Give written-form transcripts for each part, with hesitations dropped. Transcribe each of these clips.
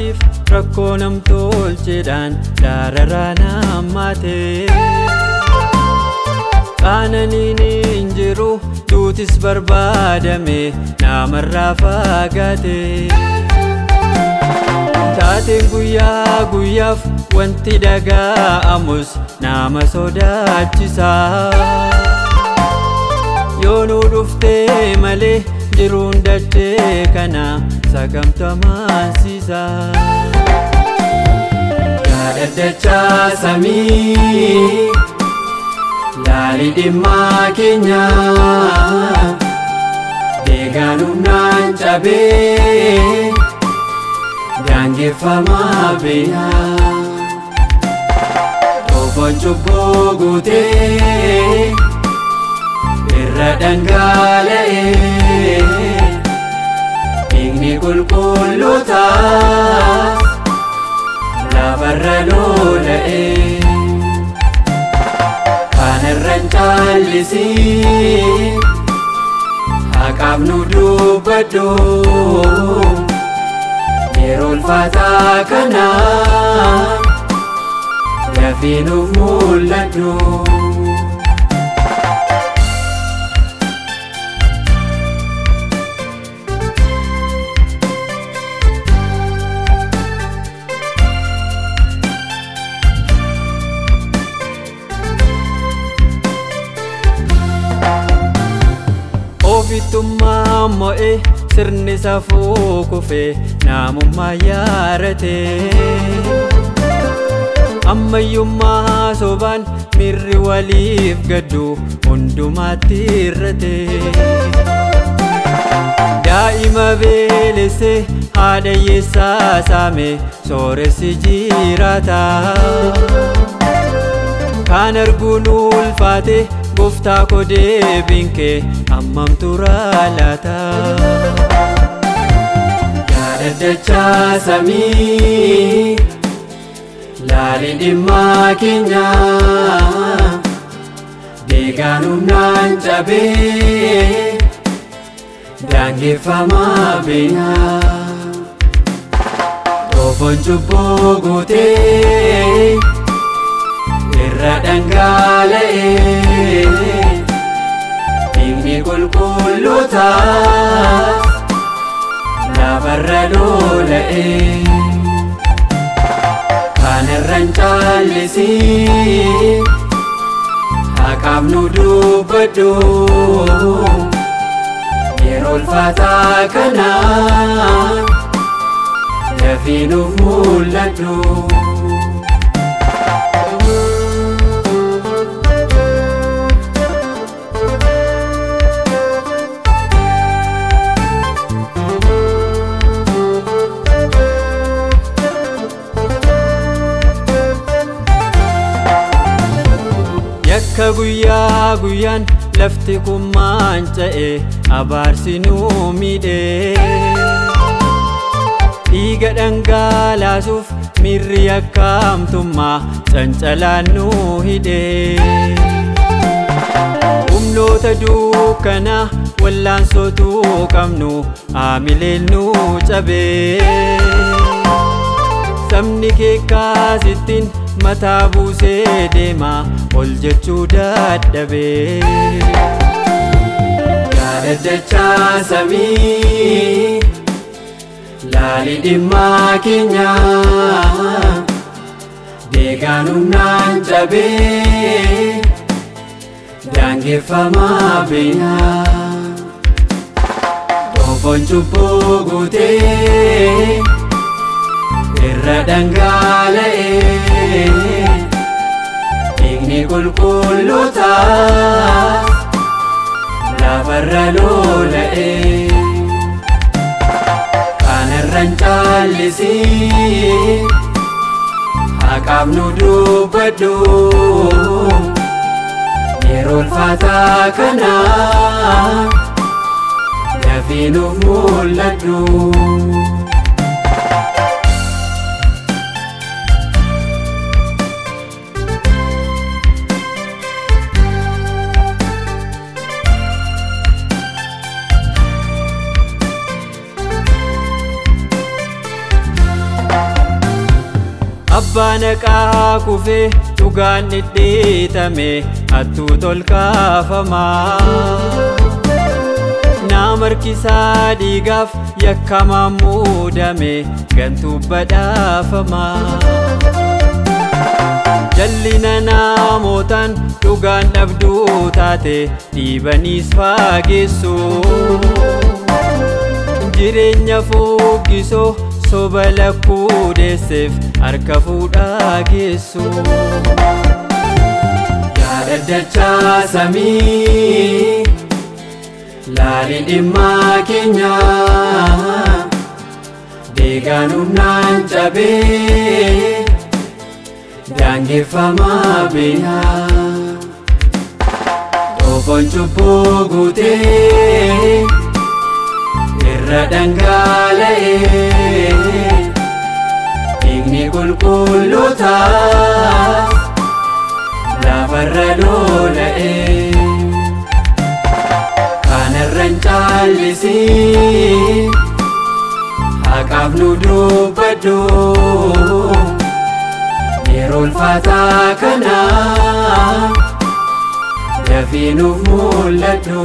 Kuffaatiif rakkoo namtolcheedhaan dararaa namaate. Qaananiin hin jiru duutis barbaadame namarraa fagaate. Taateen guyyaa guyyaaf wanti dhaga'amus nama sodaachisa. Yoo nu dhuftee malee jiruun dachee kana sagamtamaansiisa. Yaadaddachaa samii laali dhimmaa keenya deegaan humnaan cabee daangeffamaa beenyaa. Xoofoon cubbuu guutee irra dhangala'ee dhiigni qulqullootaas lafarra lola'ee. Kanarra hin caallisii haqaaf nu dubbadhu yeroo ulfaataa kana dafii nuuf mul'adhu. Ofittummaa mo'ee sirni safuu kufee namummaa yaarate. Ammayyummaa sobaan miirri waliif gaddu hundumaatti irrate. Daa'ima beelesse haadha hiyyeessaa saame sooressi jiraata. Kan arguun ulfaate gooftaa koo deebiin kee hammam turaa laata? Yaadaddachaa samii laali dhimmaa keenya deegaan humnaan cabee daangeffamaa beenyaa. Xoofoon cubbuu guutee irra dhangala'ee dhiigni qulqullootaas lafarra lola'ee. Kanarra hin caallisii haqaaf nu dubbadhu yeroo ulfaataa kana dafii nuuf mul'adhu. Yakka guyyaa guyyaan lafti kun manca'e abaarsi nu miidhe. Dhiiga dhangalaasuuf miirri yakkamtummaa cancalaan nu hidhe. Humnoota dukkanaa wallaansootu qabnu haamileen nu cabe. Sabni kee kaasittiin mataa buusee deema ol jechuu dadhabe. Yaadaddachaa samii laali dhimmaa keenya deegaan humnaan cabee daangeffamaa beenyaa. Xoofoon cubbuu guutee irra dhangala'ee dhiigni qulqullootaas lafarra lola'ee. Kanarra hin caallisii haqaaf nu dubbadhu yeroo ulfaataa kana dafii nuuf mul'adhu. Sobaan haqaa kufee dhugaan dhidhiitame hattuu tolkaafamaa. Nama harkisaa dhiigaaf yakkamaan muudame gantuu badhaafamaa. Jallina namootaan dhugaan dhabduu taate dhiibaniis faageessu. Jireenya fuggisoo soba lakkuu deesseef harka fuudhaa geessu. Yaa daddachaa samii laali dhimmaa keenyaa deegaan humnaan cabee daangeffamaa beenyaa. Xoofoon cubbuu guutee irra dhangala'ee dhiigni qulqullootaa lafarra lola'ee. Kanarra hin caallisii haqaaf nu dubbadhu yeroo ulfaataa kana dafii nuuf mul'adhu.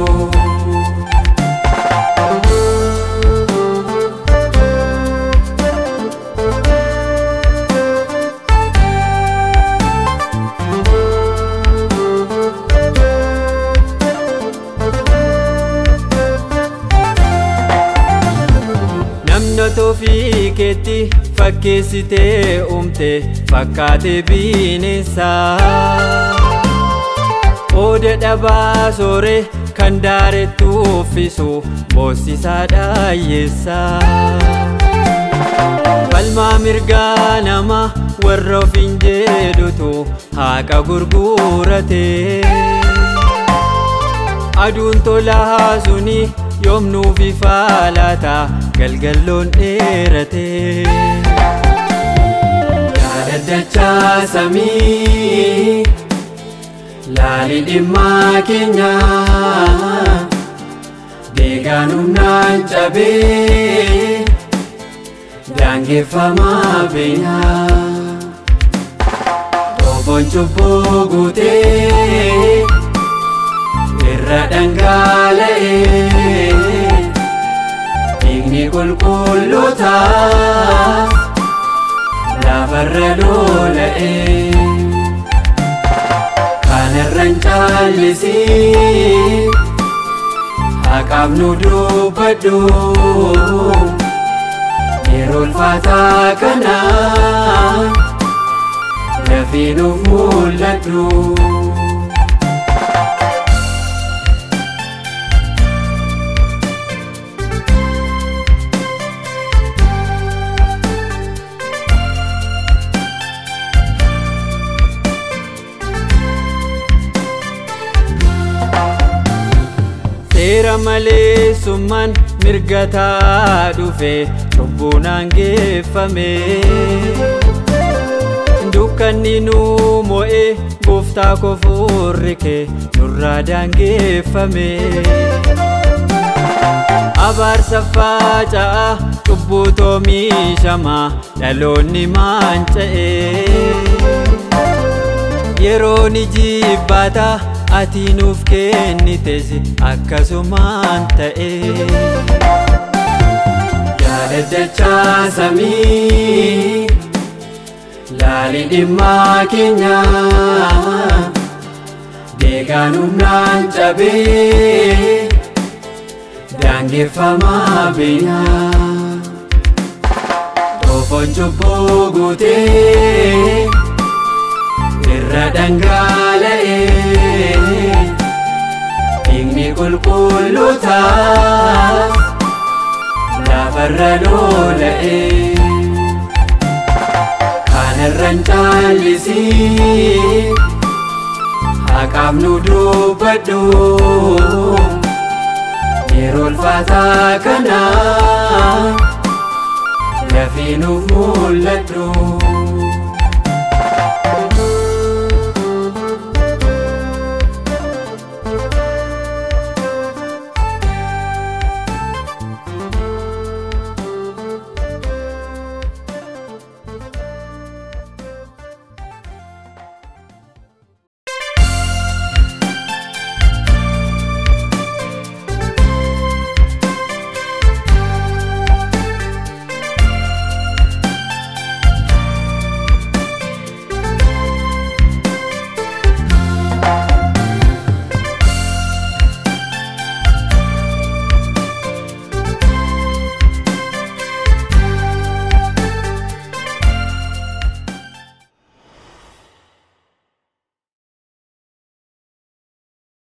Namni ofii keetti fakkeessitee uumte fakkaatee bineensaa. Oda dhabaa sooree kan daarettu uffisu boosisaa dhaayessaa. Falmaa mirgaa nama warra ofiin jedhutu haqa gurgurate. Aduun tolaa suni yoom nuuf ifaa laata galgalloon dheerate. Yaa daddachaa samii laali dhimmaa keenyaa deegaan humnaan cabee daangeffamaa beenyaa. Xoofoon cubbuu guutee irra dhangala'ee dhiigni qulqullootaa lafarra lola'ee. Kanarra hin caallisii haqaaf nu dubbadhu yeroo ulfaataa kana dafii nuuf mul'adhu. Seera maleessummaan mirga ta'aa dhufe cubbuun aangeeffame. Dukkanni nu mo'ee gooftaa koo furri kee nurraa daangeffame. Abaarsa faca'aa cubbuutu oomishamaa dhaloonni maanca'ee. Yeroon ijibbaata ati nuuf kennites akkasumaan ta'e. Yaa daddachaa samii laali dhimmaa keenyaa deegaan humnaan cabee daangeffamaa beenyaa. Xoofoon cubbuu guutee irra dhangala'ee dhiigni qulqullootaa lafarra lola'ee. Kanarra hin caallisii haqaaf nu dubbadhu yeroo ulfaataa kana dafii nuuf mul'adhu.